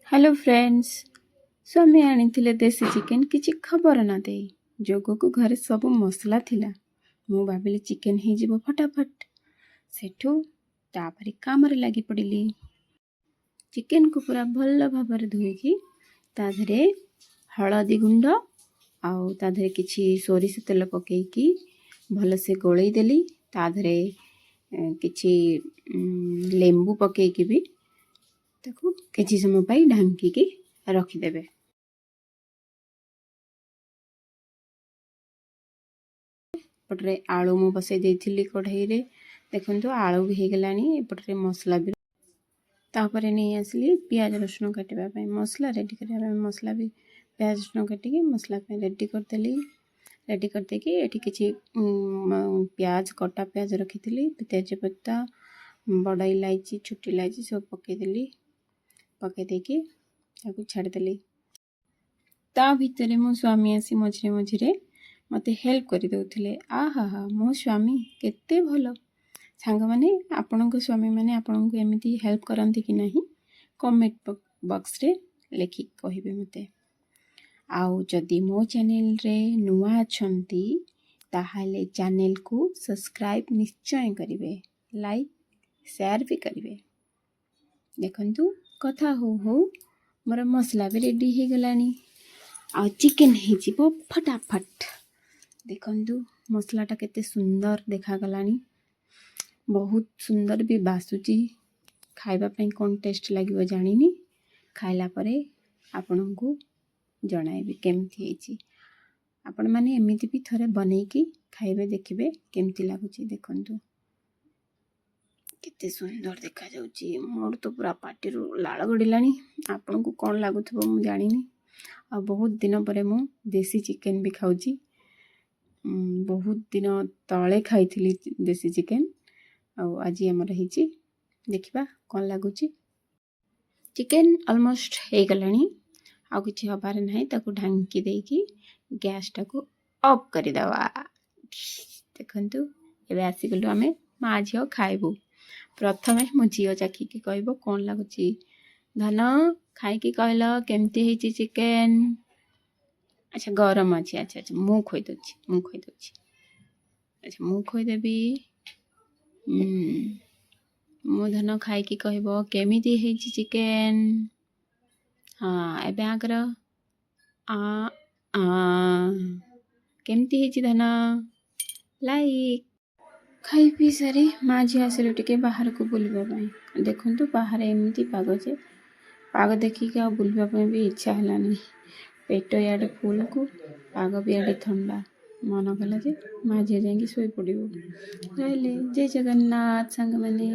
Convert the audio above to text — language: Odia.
ହ୍ୟାଲୋ ଫ୍ରେଣ୍ଡସ୍, ସ୍ୱାମୀ ଆଣିଥିଲେ ଦେଶୀ ଚିକେନ୍ କିଛି ଖବର ନ ଦେଇ। ଯୋଗକୁ ଘରେ ସବୁ ମସଲା ଥିଲା। ମୁଁ ଭାବିଲି ଚିକେନ୍ ହେଇଯିବ ଫଟାଫଟ। ସେଠୁ ତାପରେ କାମରେ ଲାଗି ପଡ଼ିଲି। ଚିକେନ୍କୁ ପୁରା ଭଲ ଭାବରେ ଧୋଇକି ତା ଦେହରେ ହଳଦୀ ଗୁଣ୍ଡ ଆଉ ତା ଦେହରେ କିଛି ସୋରିଷ ତେଲ ପକାଇକି ଭଲସେ ଗୋଳେଇ ଦେଲି। ତା ଦେହରେ କିଛି ଲେମ୍ବୁ ପକାଇକି ବି ତାକୁ କିଛି ସମୟ ପାଇଁ ଢାଙ୍କିକି ରଖିଦେବେ। ଏପଟରେ ଆଳୁ ମୁଁ ବସାଇ ଦେଇଥିଲି କଢ଼େଇରେ। ଦେଖନ୍ତୁ, ଆଳୁ ବି ହେଇଗଲାଣି। ଏପଟରେ ମସଲା ବି। ତାପରେ ନେଇ ଆସିଲି ପିଆଜ ରସୁଣ କାଟିବା ପାଇଁ, ମସଲା ରେଡ଼ି କରିବା ପାଇଁ। ମସଲା ବି ପିଆଜ ରସୁଣ କାଟିକି ମସଲା ପାଇଁ ରେଡ଼ି କରିଦେଲି। ରେଡ଼ି କରିଦେଇକି ଏଠି କିଛି ପିଆଜ, କଟା ପିଆଜ ରଖିଥିଲି, ତେଜପତ୍ର, ବଡ଼ ଇଲାଇଚି, ଛୋଟ ଇଲାଇଚି ସବୁ ପକାଇଦେଲି। ପକାଇ ଦେଇକି ତାକୁ ଛାଡ଼ିଦେଲି। ତା ଭିତରେ ମୋ ସ୍ୱାମୀ ଆସି ମଝିରେ ମଝିରେ ମୋତେ ହେଲ୍ପ କରିଦେଉଥିଲେ। ଆହା ହା, ମୋ ସ୍ୱାମୀ କେତେ ଭଲ! ସାଙ୍ଗମାନେ, ଆପଣଙ୍କ ସ୍ୱାମୀମାନେ ଆପଣଙ୍କୁ ଏମିତି ହେଲ୍ପ କରନ୍ତି କି ନାହିଁ, କମେଣ୍ଟ ବକ୍ସରେ ଲେଖିକି କହିବେ ମୋତେ। ଆଉ ଯଦି ମୋ ଚ୍ୟାନେଲରେ ନୂଆ ଅଛନ୍ତି, ତାହେଲେ ଚ୍ୟାନେଲକୁ ସବସ୍କ୍ରାଇବ୍ ନିଶ୍ଚୟ କରିବେ, ଲାଇକ୍ ସେୟାର ବି କରିବେ। ଦେଖନ୍ତୁ, କଥା ହଉ ହଉ ମୋର ମସଲା ବି ରେଡ଼ି ହେଇଗଲାଣି ଆଉ ଚିକେନ୍ ହେଇଯିବ ଫଟାଫଟ। ଦେଖନ୍ତୁ, ମସଲାଟା କେତେ ସୁନ୍ଦର ଦେଖାଗଲାଣି। ବହୁତ ସୁନ୍ଦର ବି ବାସୁଛି। ଖାଇବା ପାଇଁ କ'ଣ ଟେଷ୍ଟ ଲାଗିବ ଜାଣିନି। ଖାଇଲା ପରେ ଆପଣଙ୍କୁ ଜଣାଇବି କେମିତି ହେଇଛି। ଆପଣମାନେ ଏମିତି ବି ଥରେ ବନେଇକି ଖାଇବେ, ଦେଖିବେ କେମିତି ଲାଗୁଛି। ଦେଖନ୍ତୁ, କେତେ ସୁନ୍ଦର ଦେଖାଯାଉଛି। ମୋର ତ ପୁରା ପାଟିରୁ ଲାଳ ଗଡ଼ିଲାଣି। ଆପଣଙ୍କୁ କ'ଣ ଲାଗୁଥିବ ମୁଁ ଜାଣିନି। ଆଉ ବହୁତ ଦିନ ପରେ ମୁଁ ଦେଶୀ ଚିକେନ୍ ବି ଖାଉଛି। ବହୁତ ଦିନ ତଳେ ଖାଇଥିଲି ଦେଶୀ ଚିକେନ୍ ଆଉ ଆଜି ଆମର ହେଇଛି। ଦେଖିବା କ'ଣ ଲାଗୁଛି। ଚିକେନ୍ ଅଲମୋଷ୍ଟ ହେଇଗଲାଣି, ଆଉ କିଛି ହେବାର ନାହିଁ। ତାକୁ ଢାଙ୍କି ଦେଇକି ଗ୍ୟାସ୍ଟାକୁ ଅଫ୍ କରିଦେବା। ଦେଖନ୍ତୁ, ଏବେ ଆସିଗଲୁ ଆମେ ମା ଝିଅ ଖାଇବୁ। ପ୍ରଥମେ ମୋ ଝିଅ ଚାଖିକି କହିବ କ'ଣ ଲାଗୁଛି। ଧନ, ଖାଇକି କହିଲ କେମିତି ହେଇଛି ଚିକେନ୍? ଆଚ୍ଛା, ଗରମ ଅଛି। ଆଚ୍ଛା, ମୁଁ ଖୋଇଦେଉଛି, ମୁଁ ଖୋଇଦେଉଛି। ଆଚ୍ଛା, ମୁଁ ଖୋଇଦେବି। ମୋ ଧନ ଖାଇକି କହିବ କେମିତି ହେଇଛି ଚିକେନ୍। ହଁ, ଏବେ ଆଙ୍କର ଆ ଆ। କେମିତି ହେଇଛି ଧନ? ଲାଇକ୍। ଖାଇ ପିଇ ସାରି ମା ଝିଅ ଆସିଲୁ ଟିକେ ବାହାରକୁ ବୁଲିବା ପାଇଁ। ଦେଖନ୍ତୁ, ବାହାରେ ଏମିତି ପାଗ ଯେ ପାଗ ଦେଖିକି ଆଉ ବୁଲିବା ପାଇଁ ବି ଇଚ୍ଛା ହେଲାନି। ପେଟ ଇଆଡ଼େ ଫୁଲକୁ ପାଗ ବି ଇଆଡ଼େ ଥଣ୍ଡା। ମନ କଲା ଯେ ମା ଝିଅ ଯାଇକି ଶୋଇପଡ଼ିବୁ। ରହିଲି, ଜୟ ଜଗନ୍ନାଥ ସାଙ୍ଗମାନେ।